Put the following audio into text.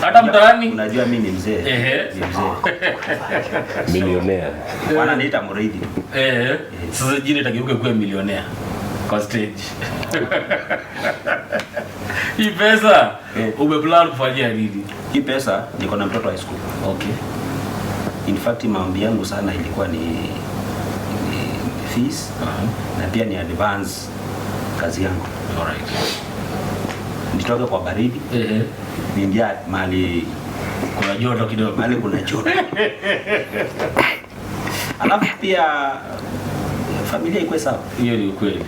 Hata mtaani. Unajua mimi ni mzee. Ni mzee. Millionaire. Wananiita Muriithi tu. Eh, sasa jina itageuka kuwa millionaire kwa stage. Hii pesa umeplan kufanyia nini? Hii pesa, niko na mtoto high school. In fact, maombi yangu sana ilikuwa ni fees na pia ni advance kazi yangu. Nitoke kwa baridi, niingia mahali Kuna joto kidogo. Mahali kuna joto. Alafu pia familia ikuwe sawa. Hiyo ni ukweli.